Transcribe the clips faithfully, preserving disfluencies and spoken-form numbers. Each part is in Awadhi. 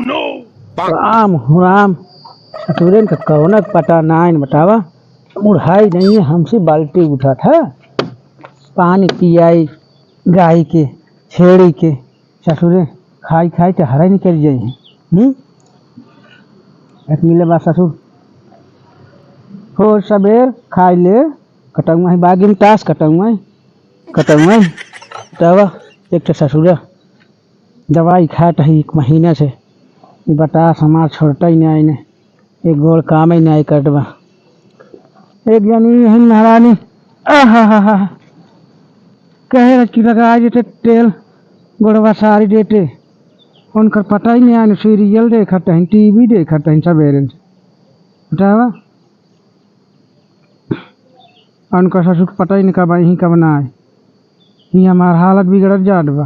राम हो राम, ससुरेन का कौनक पता नाइन बतावा। बुढ़ाई नहीं है, हमसे बाल्टी उठा था, पानी पियाई गाय के, छेड़ी के। ससुरे खाई खाई तो हराई निकल जाई है। हम्म? एक मिले बा ससुर, हो सबेर खाई ले, कटौआ है बागी में ताश, कटौआ है, कटौआ है। तब एक ठे ससुरा दवाई खात है एक महीना से, ई बतास हमार छोड़ता ही नहीं आइने, एक गोड़ काम ही नहीं करत बा। एक जनी यही महारानी, आहा हा हा, कहे रह कि लगा देते तेल, गोड़वा सारी देते, उनकर पता ही नहीं आइने, सीरियल देखत हैं, टीवी देखत हैं सबेरे से, बतावा। उनका ससुर के पता ही नहीं कब आई, कब ना आई। ये हमार हालत बिगड़त जात बा।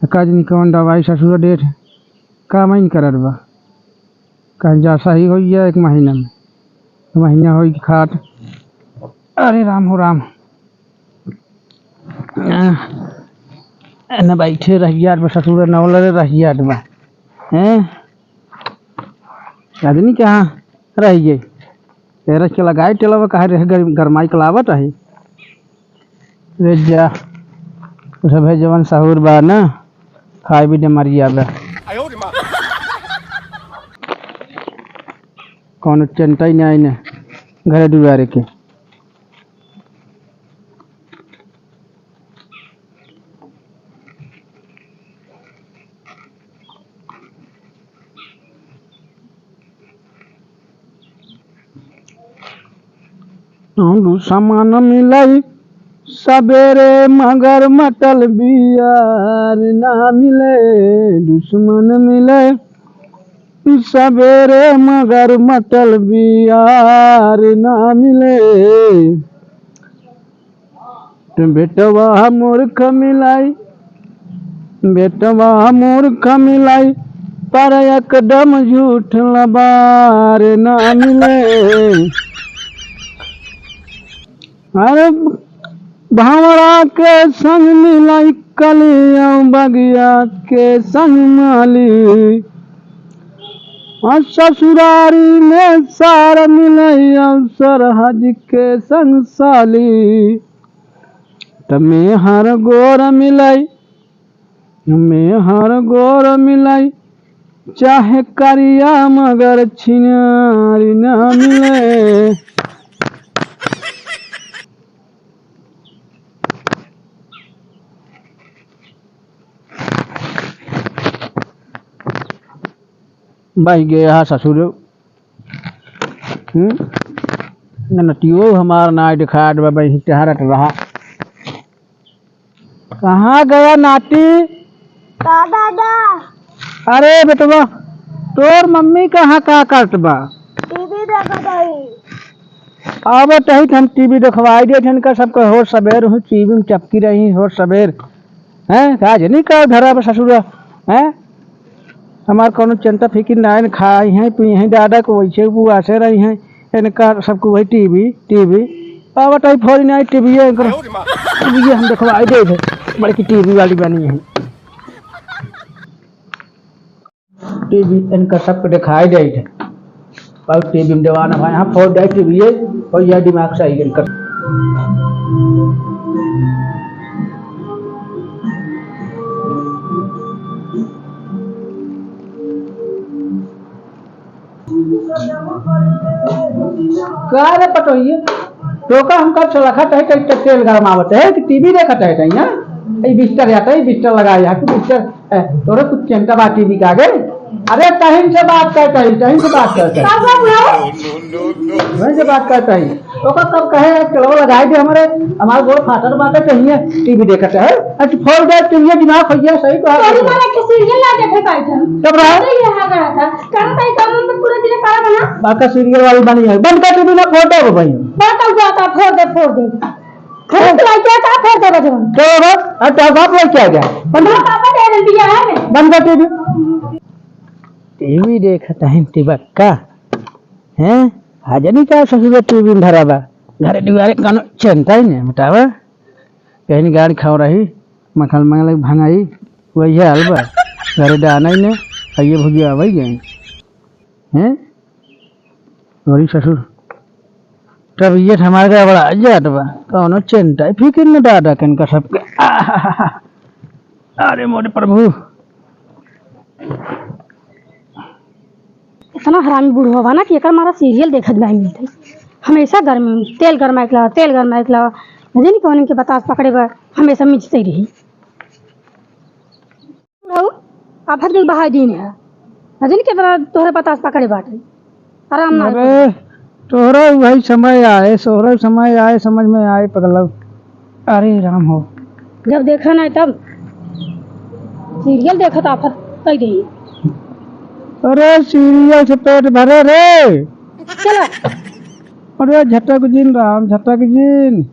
का जनी कौन दवाई ससुर देत है, काम ही नहीं करत बा। कहीं जा सही हो गया एक महीना में, महीना हो गया खात। अरे राम हो राम। न बैठे रह जात बा ससुर, न ओलरे रह जात बा। हैं? आदमी कहाँ रह गए? तेरा के लगाए टेलवा कहाँ रह गई, गरमाई कलावत है। रे जा, उ सब है जवन सहूर बा ना, खाए भी दे मर जाबे। कौनो चिंता ही नहीं ने घरे दुआरे के। दुश्मन मिले सबेरे मगर मतलबी यार ना मिले। दुश्मन मिले सबेरे मगर मतलबी यार ना मिले। बेटवा मूर्ख मिलाई, बेटवा मूर्ख मिलाई, पर एकदम झूठ लबार ना मिले। अरे भंवरा के संग मिलाई कली, अउ बगिया के संग माली, अउ ससुरारी में सार मिलाई, अउ सरहज के संग साली। त मेहर गोर मिलाई, मेहर गोर मिलाई, चाहे करिया मगर छिनारी ना मिले। भाई गया ससुर। हम्म? ननतियो हमार नाई देखात बा, बहिन टहरत रहा। कहाँ गया नाती? का दादा? अरे बेटवा, तोर मम्मी कहाँ का करत बा? टीवी देखत हई। अब तहित हम टीवी देखवाई देत हन का, सबके होर सबेर हुई टीवी में चपकी रही होर सबेर। हैं? का जनी का धरा बा ससुरा? हैं? हमार कौनो चिंता फिकिर नाइन, खाई हैं, पी हैं, दादा को वैसे उपवासे रही हैं। इनका सबको वही टीवी, टीवी। पावत आई फोन नहीं, टीवी है इनकर। टीवी हम देखवाई दे थे, बड़की टीवी वाली बनी है। टीवी इनका सबको दिखाई दे थे। और टीवी में देवाना भाई, हाँ, फोन दे टीवी है, और यह दिमाग सही इनका। का रे पटोहिए, तोका हम कब से रखत है, कहीं तेल गरमावत है कि टीवी देखत है, कहीं, हाँ? ई बिस्तर या तो, ई बिस्तर लगाए या कि बिस्तर, ए, तोरे कुछ चिंता बा टीवी का आगे? अरे, तहिन से बात कर, तहिन, तहिन से बात कर, तहिन। का बात ना? तहिन से बात कर, तहिन। तोका कब कहे, तेलवा लगाए दे हमरे, हमार गोड़ फाटल बाटे, कहीं टीवी देखत है। अच्छा, फोड़ दे, टीवी दिमाग हो गया, सही तो है। अरे, मारा के सीरियल ना देखे पाई था। तब रहा? अरे, यहाँ गया था। कारण भाई, काम में पूरा दिन पारा बना। बाका सीरियल वाली बनी है। बंद कर, टीवी ना फोड़ दे भाई। बात अब जाता, फोड़ दे, फोड़ दे। फोड़ दे, क्या था, फोड़ दे बजवा। क्या होगा? अब तेरा बाप भाई क्या गया? बंद कर। पापा दे दिया है। बंद कर टीवी। टीवी देखत हैं टिबक्का। हैं? हाजनी का ससुर टीवी में धरा बा। घरे दुआरे कौनो चिंता ही नहीं, बतावा। कहीं गाड़ी खाओ रही, मखल मंगल भंगाई, वही हाल बा। घरे डाना ही नहीं। आइए भौजी, आवइ गए। हैं? अरे ससुर, तबीयत हमार गड़बड़ा जात बा, कौनो चिंता फिकिर न दादा के इनका सबके। अरे मोरे प्रभु। इतना हरामी बुढ़वा बा ना कि एकर मारा serial देखत नाहीं मिलत है। हमेशा गर्मी में तेल गरमाए के लावा, तेल गरमाए के लावा। न जानी कौन इनके बतास पकड़े बा, हमेशा मिचते रही। बुढ़ऊ, आफत के बहाय दिन है। न जानी केतना तोहरे बतास पकड़े बाटे। आराम ना अरे, तोहरा वही समय आए, तोहरा समय आए, समझ में आए, पगलऊ। अरे राम हो। जब देखा नहीं तब serial देखत आफत कई देई। अरे serial से पेट भरे रे। चला। अरे झटक जिन राम, झटक जिन।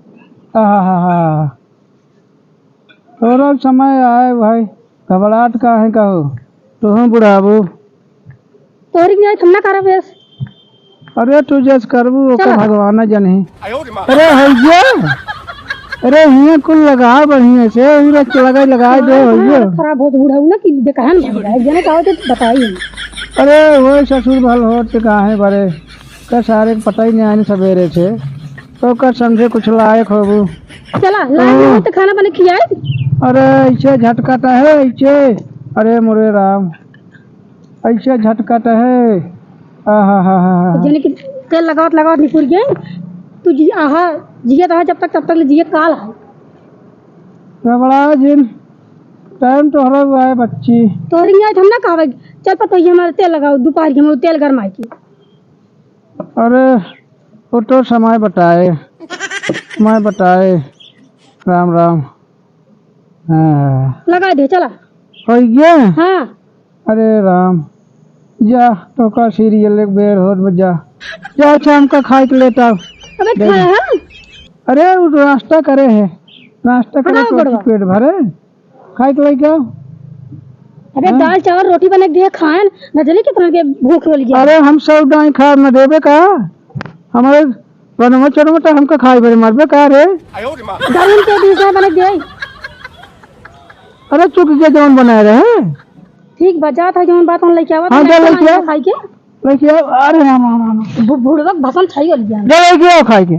आहा हा हा। तोहरा समय आए भाई, घबरात काहे का हो? तुहूँ बुढ़ाबू। तोहरी के जाइत हम ना करब यस। अरे तू जस करबू ओकर चला। भगवान जनही। अरे हैया, अरे हियाँ कुल लगाओ बढ़िया से, उरे लगाई लगाई दे हाँ, हैया। खराब होत बुढ़ऊ ना कि बेकहन भर जाए, जने का होते बताई। अरे वो ससुर भल होत काहे बरे, का सारे के पता ही नहीं आने सवेरे से, तो का समझे कुछ लायक होबू। चला, लायक ओह। हो तो खाना बने खियाई। अरे ऐसे झटका तो है ऐसे, अरे मोरे राम। ऐसे झटकत है। आहा हा हा हा। जने कि तेल लगावत लगावत निकुर गए। तू जी, आहा, जियत आहा जब तक, तब तक ले जिए काल है। घबरा जिन, time तोहरा हुआ है बच्ची। तोहरी नहीं आए तो हम ना कहबे, चल पतोहिया हमारे तेल लगाओ, दोपहर के हम तेल गरमाए के। अरे, वो तो समय बताए, समय बताए। राम राम। हाँ। लगा दे, चला। होइ गया? हाँ। अरे राम, जा, तोका serial एक बेर होत बा, जा। जा, अच्छा, हमका खाए के लेता। अबे दे खाए दे। हम? अरे, वो नाश्ता करे है, नाश्ता करे हटाओ तो बड़वा। पेट भरे, खाए के लेके आओ। अबे हाँ? दाल चावल रोटी बना के दिए खाएन, न जनी कितना के भूख होल गया। अरे, हम सब दाई खाए न देबे का? हमारे बनवा चढ़वा तो हमका खाए बरे मरबे का रे? गरम के बीच में बना दिए। अरे चुक के जौन बनाए रहे। ठीक बा, जात है जौन बात हम लेके आवत हाँ, हैं, जा लेके आ। खाई के। लेके आ, अरे राम, राम, राम। बु-, बुढ़वा भसम छाई वाली जान। जा लेके आओ खाई के।